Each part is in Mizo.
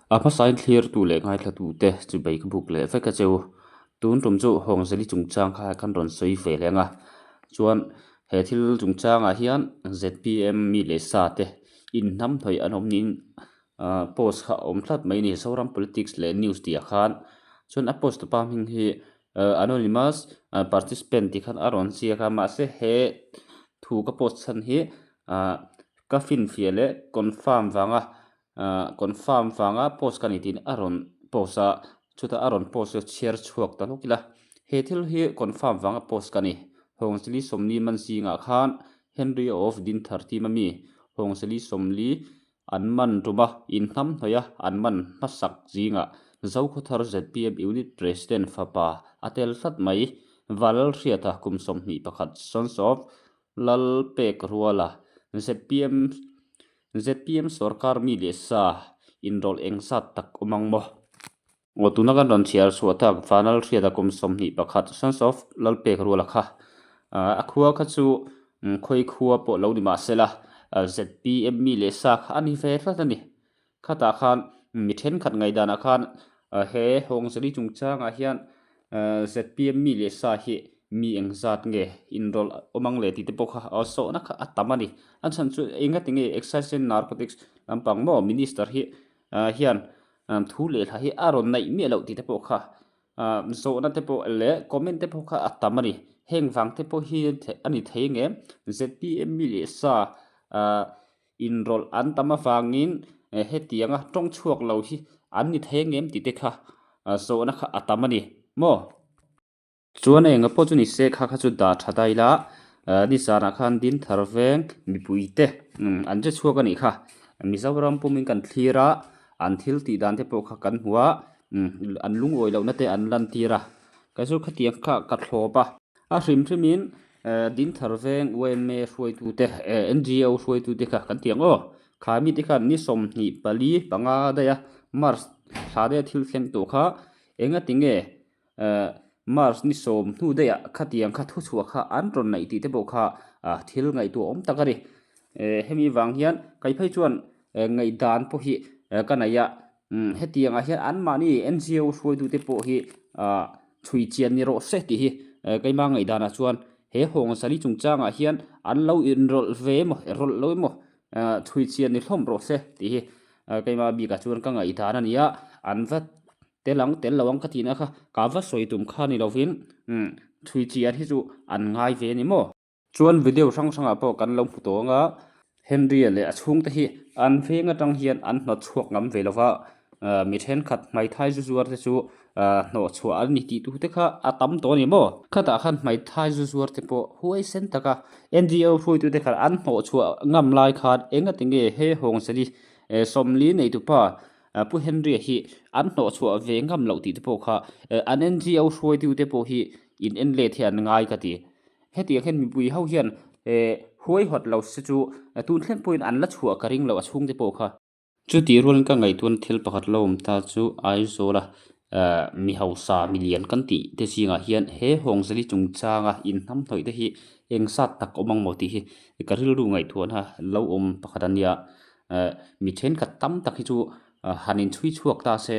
A hmasain thlirtu leh ngaithlatute chu bei ka buk leh vek a che u. Tun tum chu Hawngzeli chungchang kha kan rawn sawi ve leng a. Chuan he thil chungchangah hian zpm mi leh sa te inhnamhnawih an awm niin post kha a awm tlat mai a ni. Zoram Politics leh News tih ah khan chuan a post tupa hming hi Anonymous participant tih khan a rawn ziak a mahse he thu ka post chhan hi ah ka finfiah leh confirm vanga ah confirm vanga post ka ni tiin a rawn post a chutah a rawn post chu chhiar chhuak ta hlawk ila he thil hi confirm vanga post ka ni Hawngchali sawmli man zingah khan Henry of Dinthar team ami Hawngchali sawmli An man tum a, inhnamhnawih a an man hmasak zingah Zokhawthar zpm Unit President fapa a tel tlat mai. Valalhriata kum 21 Sons of Lalpek Ruala zpm zpm sorkar mi leh sa inrawlh engzat tak awm ang maw? Aw tuna kan rawn chhiar chhuah tak Vanlalhriata kum 21 Sons of Lalpek Ruala kha a khua kha chu khawi khua pawh lo ni mah sela zpm mi leh sa kha a ni ve tlat a ni. Khatah khan mi thenkhat ngaihdanah khan he Hawngzali chungchangah hian zpm mi leh sa hi mi engzat nge inrawlh awm ang le tih te pawh kha sawhna kha a tam a ni. A chhan chu engati nge Excise and Narcotics lampang maw Minister hi hian Thu leh hla hi a rawn naih miah loh tih te pawh kha zawhna te pawh leh comment te pawh kha a tam a ni. Heng vang te pawh hi a ni thei nge zpm mi leh sa inrawlh an tam avangin hetianga tawng chhuak lo hi an ni thei ngem tih te kha zawhna kha a tam a ni maw? Chuan enga pawh chu ni se kha kha chu dah tha ta ila nizanah khan Dinthar veng mipuite an che chhuak a nih kha. Mizoram pumin kan thlir a, an thil tih dan te pawh kha kan hmu a, an lungawi lohna te an lan tir a. Kei chu khatiang kha ka thlawp a. A hrim hrimin Dinthar veng yma hruaitute NGO hruaitute kha kan ti ang aw. Kha mite khan ni 24 panga daih a March thla daih a thil thleng tawh kha engati nge March ni sawm hnu daihah khatiang kha thuchhuah kha an rawn naih tih te pawh kha thil ngaihtuah awm tak a ni. Hemi vang hian kei phei chuan ngaihdan pawh hi ka nei a, hetiangah hian anmahni NGO hruaitute pawh hi chhui chian ni rawh se tih hi keima ngaihdanah chuan he Hawngzali chungchangah hian an lo inrawlh ve emaw rawlh lo emaw chhui chian ni hlawm rawh se tih hi keima bikah chuan ka ngaihdan a ni a, an va Tel ang tel lo ang ka tihna kha ka va sawi tum kha ni lovin umm thui chian hi chu an ngai ve a ni maw? Chuan video hrang hrangah pawh kan lo hmu tawh ang a, Henry-a leh a chhungte hi an veng atang hian an hnawt chhuak ngam ve lova, mi thenkhat hmaithai zu zuar te chu hnawh chhuah an ni tih tu te kha a tam tawh a ni maw? Khatah khan hmaithai zu zuar te pawh huaisen taka NGO hruaitute khan an hnawh chhuah ngam lai khan engati nge he Hawngzeli 40 neitupa Pu Henry-a hi an hnawhchhuah ve ngam loh tih te pawh kha an NGO hruaitute pawh hi in en let hi an ngai ka ti. Hetiang hian mipui ho hian huaihawt lo se chu tun thleng pawhin an la chhuah ka ring lo a chhungte pawh kha. Chutih rualin ka ngaihtuahna thil pakhat lo awm ta chu Aizawla mi hausa mi lian kan tih te zingah hian he Hawngzali chungchanga inhnamhnawih te hi eng zat tak awm ang maw tih hi ka rilru ngaihtuahna lo awm pakhat a nia. Mi thenkhat tam tak hi chu han inchhui chhuak ta se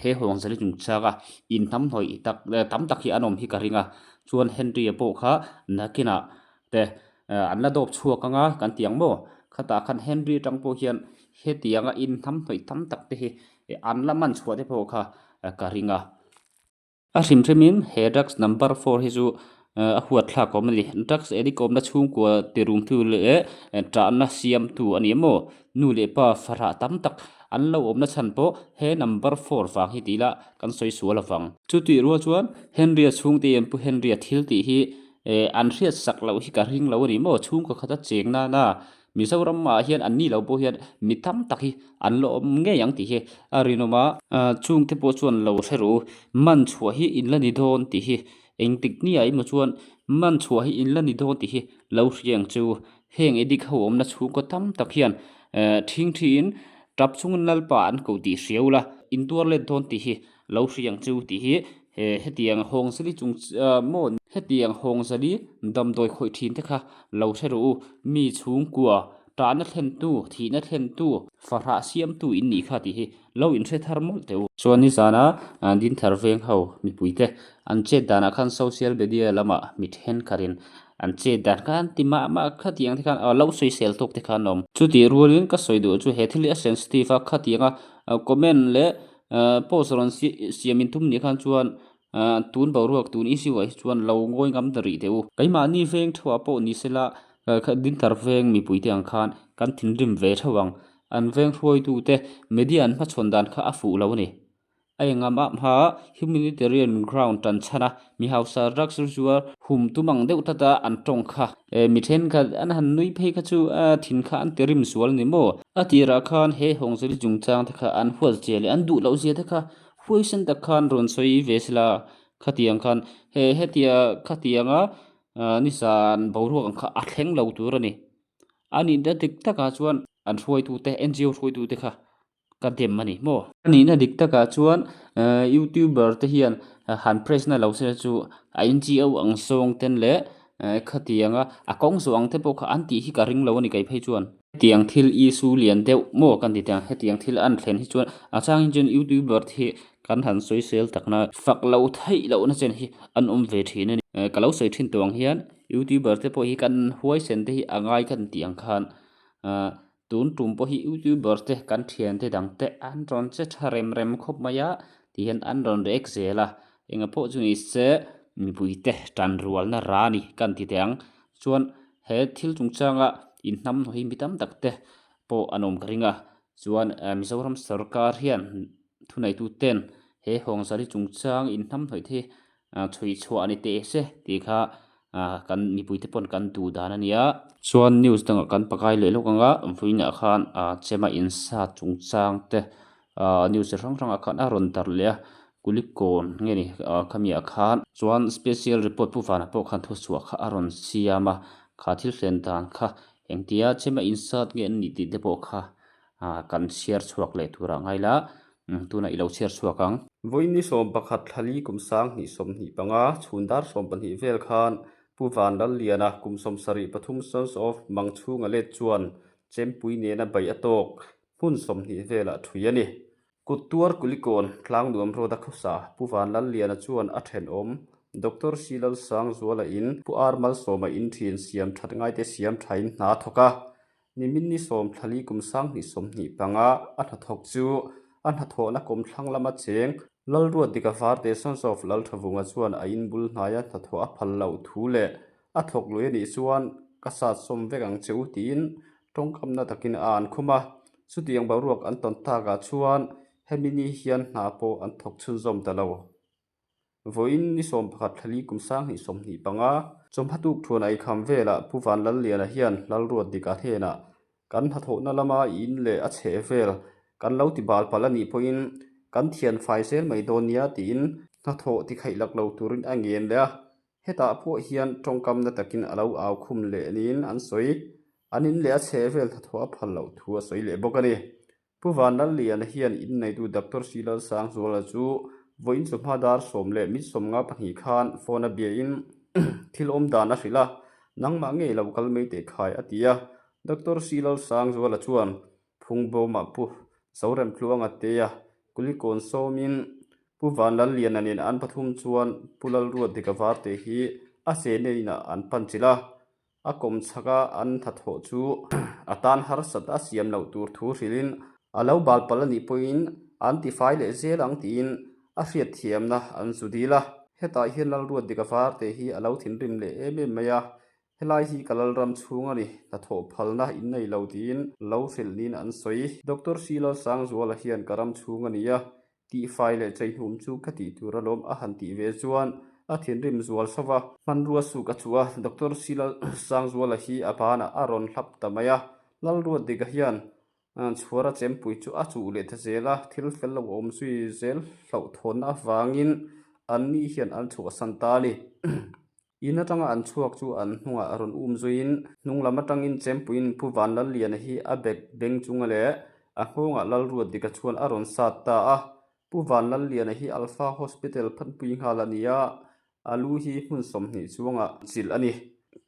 he Hawngzali chungchanga inhnamhnawih tak tam tak hi an awm hi ka ring a, chuan Henry-a pawh kha nakinah te an la dawp chhuak ang a kan ti ang maw? Khatah khan Henry atang pawh hian hetianga inhnamhnawih tam tak te hi an la man chhuah te pawh kha ka ring a. A hrim hrimin he drugs number four hi chu a huat thlak awm a ni. Drugs addict awmna chhungkua tirumtu leh tahna siamtu a ni emaw nu leh pa fahrah tam tak an lo awmna chhan pawh he number four vang hi tih ila kan sawi sual avang. Chutih rual chuan Henry-a chhungte hian Pu Henry-a thil tih hi an hriat sak loh hi ka ring lo a ni maw chhungkaw khata cheng nana Mizoram ah hian an ni lo pawh hian mi tam tak hi an la awm ngei ang tih hi a rinawm a, chungte pawh chuan lo hre ru man chhuah hi in la ni dawn tih hi engtik ni ah emaw chuan man chhuah hi in la ni dawn tih hi lo hria ang chu heng addict ho awmna chhungkaw tam tak hian thingthi in tap chungin lalpa an ko tih hriau la intuar let dawn tih hi lo hria ang chu tih hi hetiang Hawngzali chung maw hetiang Hawngzali damdawi khawih thin te kha lo hre rawh u mi chhungkua Tahna thlentu, thihna thlentu, fahrah siamtu in nih kha tih hi lo inhre thar mawlh teh u. Chuan nizana Dinthar veng ho mipuite an chet danah khan social media lamah mi thenkhatin an chet dan kha an ti mah mah khatiang te khan lo sawisel tawk te khan an awm. Chutih rualin ka sawi duh chu he thil hi a sensitive a, khatianga comment leh post rawn siam intum nih khan chuan Tun boruak tun issue ah hi chuan lo ngawi ngam ta rih teh u. Keimahni veng thuah pawh ni sela Dinthar veng mipuite ang khan kan thinrim ve theuh ang. An veng hruaitute media an hmachhawn dan kha a fuh lo a ni. A engam ah hma humanitarian ground tan chhan a mi hausa drugs zuar hum tum ang deuh tlat a an tawng kha. Mi thenkhat an han nui phei kha chu thin kha an ti rim sual ni maw? A tirah khan he Hawngzeli chungchang te kha an huat zia leh an duh loh zia te kha Huaisen tak khan rawn sawi ve sela, khatiang khan he hetia khatianga nizan boruak ang kha a thleng lo tur a ni. A nihna dik takah chuan an hruaitute NGO hruaitute kha ka dem a ni maw? A nihna dik takah chuan youtuber te hian han press na lo sela chu a NGO ang zawng ten leh khatianga a kawng zawh ang te pawh kha an tih hi ka ring lo a ni kei phei chuan. Hetiang thil issue lian deuh maw kan ti teh ang, hetiang thil an thlen hi chuan a changin chuan youtuber te hi kan han sawisel takna fak lo theih lohna chen hi an awm ve thin a ni. Ka lo sawi thin tawh ang hian youtuber te pawh hi kan huaisen te hi a ngai kan tih ang khan tun tum pawh hi youtuber te kan thiante dang te an rawn che tha rem rem khawp mai a ti hian an rawn react zel a, engah pawh chu ni se mipui te tanrualna ra a ni kan ti teh ang chuan He thil chungchanga inhnamhnawh hi mi tam tak te pawh an awm ka ring a, chuan Mizoram sarkar hian thuneitu ten he Hawngzali chungchang inhnamhnawih te hi chhui chhuah a ni teh se tih kha kan mipui te pawn kan duh dan a nia. Chuan news dangah kan pakai leh lawk ang a, vawiinah khan Chema insa chungchang te news chi hrang hrangah khan a rawn darh leh a, Kulikawn nge ni khamiah khan chuan special report pu vanah pawh khan thuchhuah kha a rawn siam a, kha thil hlen dan kha engtia chema insat nge an nih tih te pawh kha kan chhiar chhuak leh turah ngai la, tunah i lo chhiar chhuak ang. Vawiin ni 11 thlali kum 2025 chhun dar 12 vel khan Pu Vanlalliana kum 73 Sons of Mangchhunga let chuan Chempui nena beih a tawk hmun 20 velah thui a ni. Kut tuar Kulikawn Tlangnuam Road a khawsa Pu Vanlalliana chuan a thenawm Doctor C Lalsangzuala in Pu Ar Malsawma in thin siam that ngaite siam thain hna a thawk a. Nimin ni sawm thlali kum 2025 a hnathawk chu a hnathawhna kawmthlang lama cheng Lalruatdika Varte Sons of Lalthavunga chuan a in bul hnaia hnathawh a phal loh thu leh a thawk lui a nih chuan ka sat sawm vek ang che u tiin tawngkamna takin a an khum a. Chutiang boruak an tawn takah chuan hemi ni hian hna pawh an thawk chhunzawm ta lo. Vawiin ni 11 thlali kum 2025, chawhma tuk thuan eikham velah Pu Vanlalliana hian Lalruatdika hnenah kan hnathawhna lama in leh a chheh vel kan lo ti bal palh a nih pawhin kan thian fai zel mai dawn nia tiin hnathawh ti khaih lak lo turin a ngen leh a. Hetah pawh hian tawngkamna takin a lo au khum leh niin an sawi. An in leh a chheh vel hnathawh a phal loh thu a sawi leh bawk a ni. Pu Vanlalliana hian inneitu Doctor C Lalsangzuala chu vawiin chawhma dar sawm leh mit sawmnga pahnih khan phone a biain thil awm dan a hrilh a, nangmah ngei lo kal mai teh khai a ti a. Doctor C Lalsangzuala chuan Phungbawmah Pu Zoremtluanga tea Kulikawn sawmin Pu Vanlalliana nen an pathum chuan Pu Lalruatdika Varte hi a chena inah an pan chilh a, a kawm chhaka an hnathawh chu a tan harsat a siam loh tur thu hrilhin a lo bal palh a nih pawhin an tifai leh zel ang tiin a hriatthiamna an zu dil a. Hetah hian Lalruatdika Varte hi a lo thinrim leh em em mai a, Helai hi ka lalram chhung a ni, hnathawh phalna in nei lo tiin lo hrilh niin an sawi. Doctor C Lalsangzuala hian ka ram chhung a ni a, tihfai leh cheihnum chu ka tih tur alawm a han tih ve chuan a thinrim zual sauh a. Hmanrua suk a chuh a, Doctor C Lalsangzuala hi a banah a rawn hlap ta mai a, Lalruatdika hian Chhuara chempui chu a chuh leh ta zel a, thil fel lo awm zui zel hlauhthawnna avangin anni hian an chhuahsan ta a ni. In atanga an chhuak chu an hnungah a rawn um zuiin hnung lam atangin chempuiin Pu Vanlalliana hi a bag beng chunga leh a nghawngah Lalruatdika chuan a rawn sat ta a. Pu Vanlalliana hi Alpha Hospital phanpui nghal a ni a, a lu hi hmun 20 chuangah chilh a ni.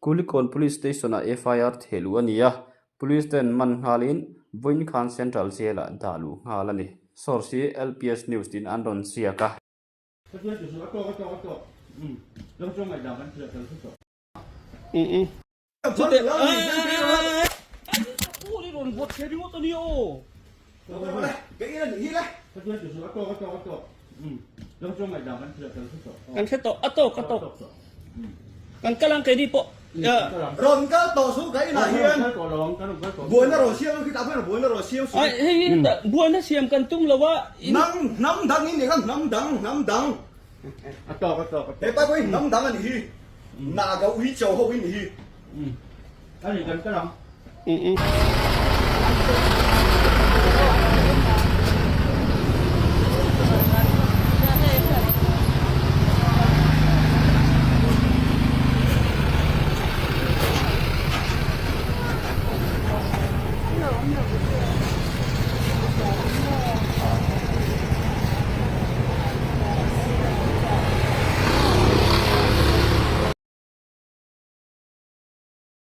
Kulikawn Police Station-ah FIR thehluh a ni a, Police ten man nghalin vawiin khan Central Jail ah dah luh nghal a ni. Source hi LPS News tiin an rawn ziak a. Kan hre tawh a tawk a tawk kan kal ang keini pawh Rawn kal tawh suh ka inah hian buaina rawn siam khi tah pawh buaina rawn siam suh. Hei hi buaina siam kan tum lo a. Nang hnam dang in ni kha hnam dang hnam dang. A tawk a tawk a tawk. He pa pawh hi hnam dang a nih hi. Naga ui cho ho hi nih hi. A ni kan kal ang.